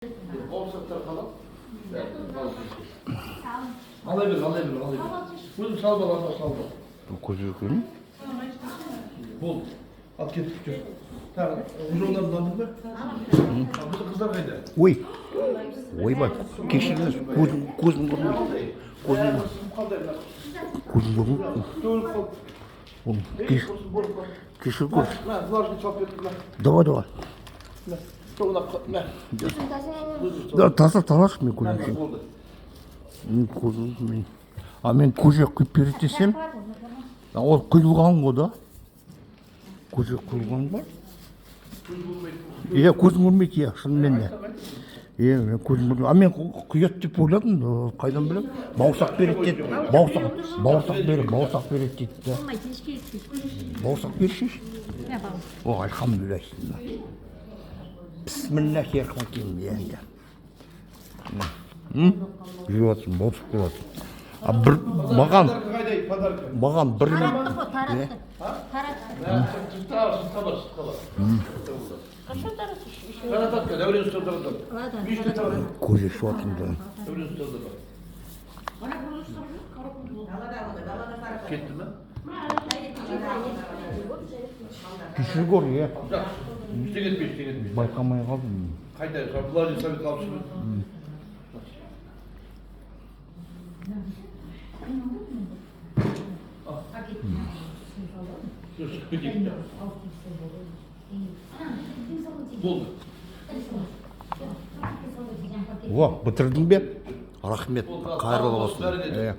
Бауырсақтар қалады. Ала бер, ала бер, ала бер. Өзің салып ал, анда салып ал. Көже құйын. Болды. Ал кеттік, жүр. Тағы, ұжымдарды алдың ба? Біздің қыздар қайда? Ой. Ойбай, кешіріңіз, көзім көрмейді. Көзім Қандай мына? көзім көрмейді. Төгіліп қалды. Оны Ей, құрсын, болып қалды. Кешір көр. Мына, влажный салып бердім, мына. Давай, давай. Мына, мына, мына. Да, таза талаш мен Мына, көзім. болды. Мен көзім мен. А мен көже құйып береді десем, а ол құйылған ғой да. Көже құйылған ба? Иә, көзім көрмейді, иә, шынымен де. Иә, мен көзім көрмейді. А мен құяды деп ойладым, қайдан білемін? Бауырсақ береді деді. Бауырсақ береді, бауырсақ береді дейді да. Бауырсақ берші. О, альхамдулилля. Бисмиллахи рахмани иә, иә. Жеп жатырмын, бауырсақ жеп жатырмын. А бір маған Подарка қайда, подарка? маған бір Таратты ғой, таратты. Таратты. Сыртқа бар, сыртқа бар, сыртқа бар. Қашан таратты? Еще. Таратады, Дәурен ұстап таратады. Ладно. Мешітте таратады. Көже ішіп жатырмын да. Дәурен ұстап таратады. Кетті ме? Кешір көр, иә. Жақсы. Ештеңе етпе, ештеңе етпе. Байқамай қалдым. Қайда, влажный совет алып шығып. Жүр, шығып кетейік. Болды. О, бітірдің бе? Рахмет, қайырлы болсын. Иә.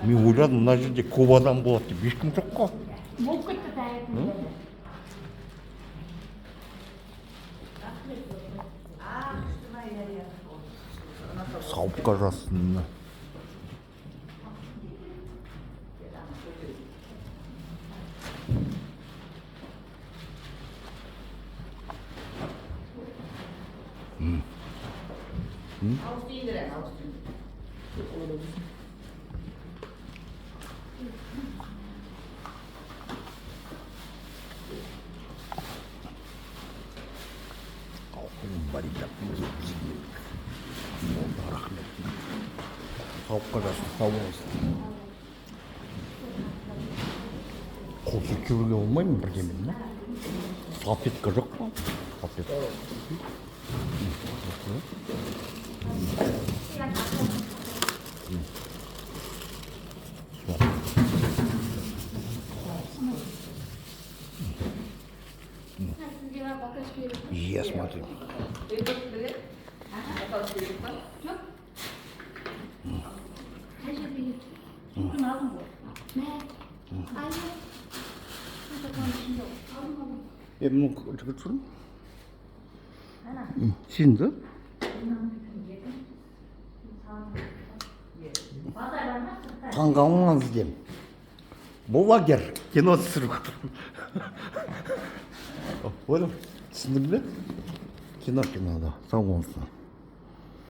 Мен ойладым, мына жерде көп адам болады деп. Ешкім жоқ қой. Болып кетті таяқ. Сауыпқа жазсын. Болды, рахмет. Сауыққа жазсын, сау болсын. Қол сүртіп жүруге болмай ма бірдемен, ма? Салфетка жоқ па? Салфетка. Я смотрю. Е, мынау жігіт жүр ме? Сен да? Таңғалмаңыз деймін. Блогер кино түсіріп жатыр. Понял? Түсіндің бе? Кино кинода. Сау болыңыз.